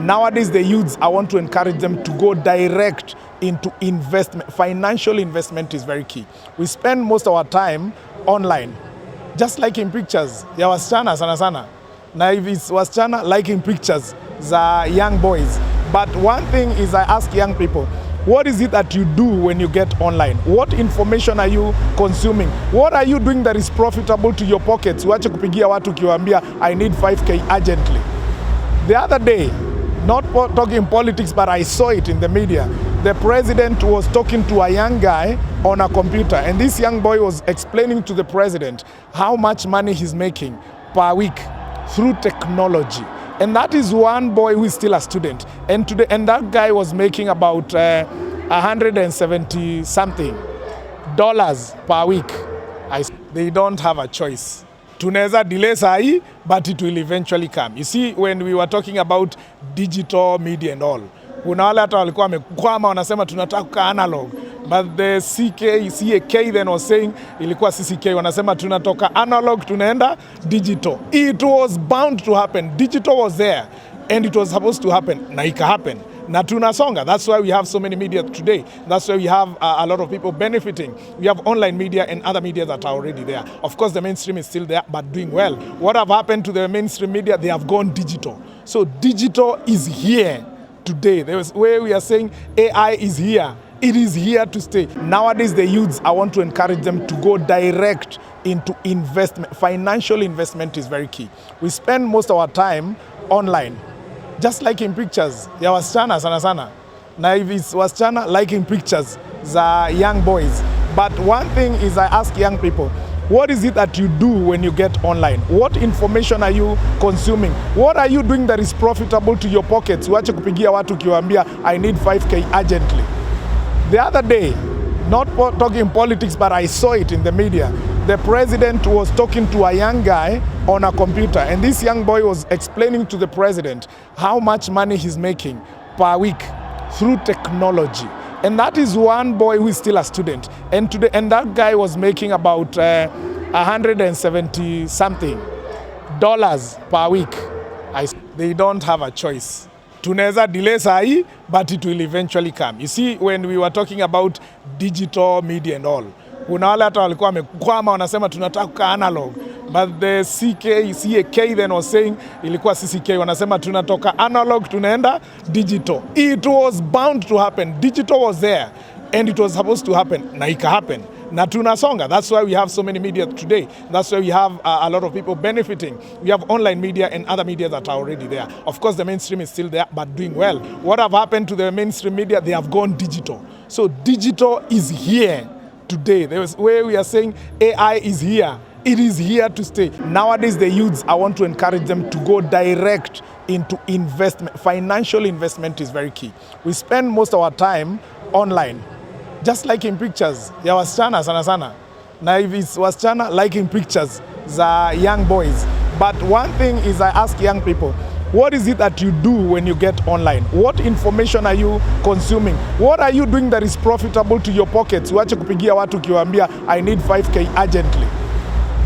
Nowadays, the youths, I want to encourage them to go direct into investment. Financial investment is very key. We spend most of our time online, just liking pictures ya wasichana sana sana, na if it's wasichana liking pictures za young boys. But one thing is, I ask young people, what is it that you do when you get online? What information are you consuming? What are you doing that is profitable to your pockets? Uache kupigia watu kiwaambia I need 5K urgently. The other day, not talking politics, but I saw it in the media. The president was talking to a young guy on a computer, and this young boy was explaining to the president how much money he's making per week through technology. And that is one boy who is still a student. And that guy was making about $170 something per week. They don't have a choice. Tunaweza delay sahi, but it will eventually come. You see, when we were talking about digital media and all, kuna wale hata walikuwa wamekwama wanasema tunataka analog, but the CK then was saying ilikuwa CCK wanasema tunatoka analog tunaenda digital. It was bound to happen. Digital was there and it was supposed to happen, na ika happen. Na tunasonga. That's why we have so many media today. That's why we have a lot of people benefiting. We have online media and other media that are already there. Of course, the mainstream is still there, but doing well. What have happened to the mainstream media? They have gone digital. So digital is here today. There was where we are saying AI is here. It is here to stay. Nowadays, the youths, I want to encourage them to go direct into investment. Financial investment is very key. We spend most of our time online, just liking pictures ya wasichana sana sana, na if it's wasichana liking pictures za young boys. But one thing is, I ask young people, what is it that you do when you get online? What information are you consuming? What are you doing that is profitable to your pockets? Uache kupigia watu kiwaambia I need 5K urgently. The other day, not talking politics, but I saw it in the media. The president was talking to a young guy on a computer, and this young boy was explaining to the president how much money he's making per week through technology. And that is one boy who is still a student. And that guy was making about $170 something per week. They don't have a choice. Tunaweza delay sahi, but it will eventually come. You see, when we were talking about digital media and all, kuna wale hata walikuwa wamekwama wanasema tunataka analog, but the CK then was saying ilikuwa CCK wanasema tunatoka analog tunaenda digital. It was bound to happen. Digital was there and it was supposed to happen, na ika happen. Na tunasonga. That's why we have so many media today. That's why we have a lot of people benefiting. We have online media and other media that are already there. Of course, the mainstream is still there, but doing well. What have happened to the mainstream media? They have gone digital. So digital is here today. There was where we are saying AI is here. It is here to stay. Nowadays, the youths, I want to encourage them to go direct into investment. Financial investment is very key. We spend most of our time online, just liking pictures ya wasichana sana sana, na if it's wasichana liking pictures za young boys. But one thing is, I ask young people, what is it that you do when you get online? What information are you consuming? What are you doing that is profitable to your pockets? Uache kupigia watu kiwaambia I need 5K urgently.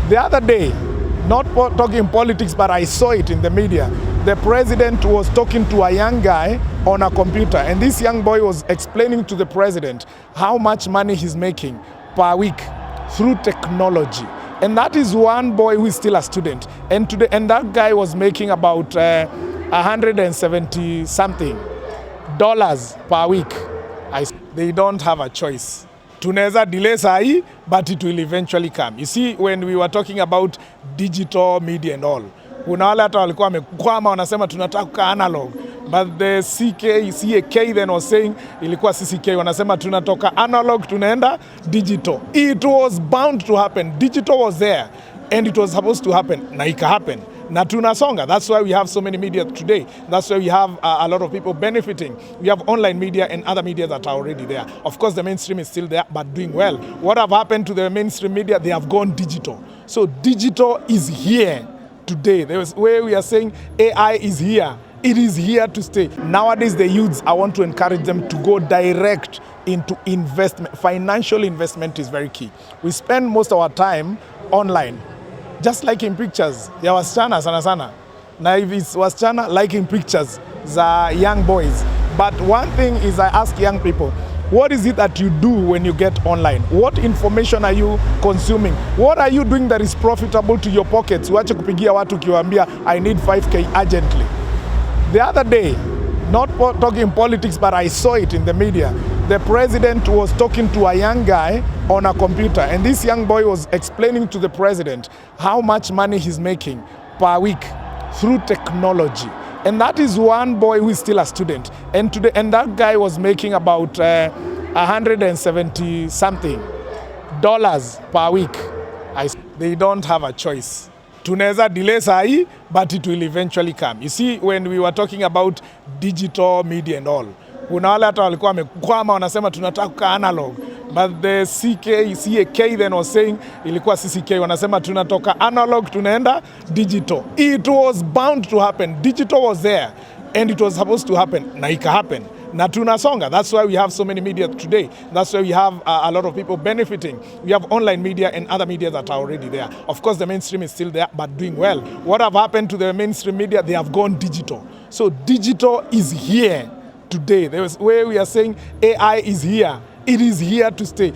The other day, not talking politics, but I saw it in the media. The president was talking to a young guy on a computer, and this young boy was explaining to the president how much money he's making per week through technology. And that is one boy who is still a student. And that guy was making about $170 something per week. They don't have a choice. Tunaweza delay sahi, but it will eventually come. You see, when we were talking about digital media and all, kuna wale hata walikuwa wamekwama wanasema tunataka analog, but the CK then was saying ilikuwa CCK wanasema tunatoka analog tunaenda digital. It was bound to happen. Digital was there and it was supposed to happen, na ika happen. Na tunasonga. That's why we have so many media today. That's why we have a lot of people benefiting. We have online media and other media that are already there. Of course, the mainstream is still there, but doing well. What have happened to the mainstream media? They have gone digital. So digital is here today. There was where we are saying AI is here. It is here to stay. Nowadays, the youths, I want to encourage them to go direct into investment. Financial investment is very key. We spend most of our time online, just liking pictures ya wasichana sana sana, na if it's wasichana liking pictures za young boys. But one thing is, I ask young people, what is it that you do when you get online? What information are you consuming? What are you doing that is profitable to your pockets? Uache kupigia watu ukiwaambia I need 5K urgently. The other day, not talking politics, but I saw it in the media. The president was talking to a young guy on a computer, and this young boy was explaining to the president how much money he's making per week through technology. And that is one boy who is still a student. And that guy was making about $170 something per week. They don't have a choice. Tunaweza delay sahi, but it will eventually come. You see, when we were talking about digital media and all, kuna wale hata walikuwa wamekwama wanasema tunataka analog, but the CK then was saying, ilikuwa CCK wanasema tunatoka analog tunaenda digital. It was bound to happen. Digital was there and it was supposed to happen, na ika happen. Na tunasonga. That's why we have so many media today. That's why we have a lot of people benefiting. We have online media and other media that are already there. Of course, the mainstream is still there, but doing well. What have happened to the mainstream media? They have gone digital. So digital is here today. There was where we are saying AI is here. It is here to stay.